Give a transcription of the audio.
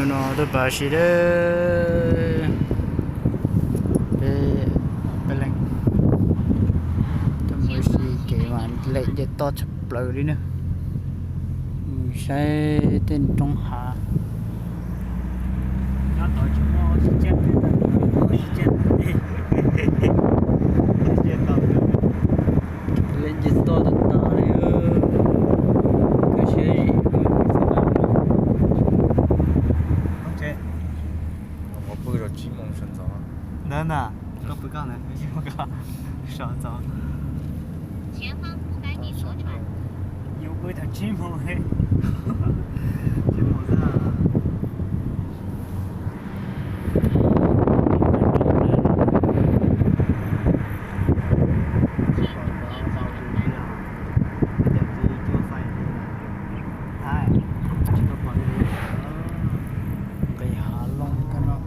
No tuaj pas si dab, peb, peb leeg tuaj mus si kev mas lem nce toj tshaj plaws li na. Mus saib tej roob hav. Lem nce toj tag tag li. Koj siab zim. Ua pw rau tsib moos sawv ntxov. Ntawd ntag, koj pw koj ntawd, sawv ntxov. Yuav pw thaum tsib moos, tsib moos xwb. Nqis hav looj koj no.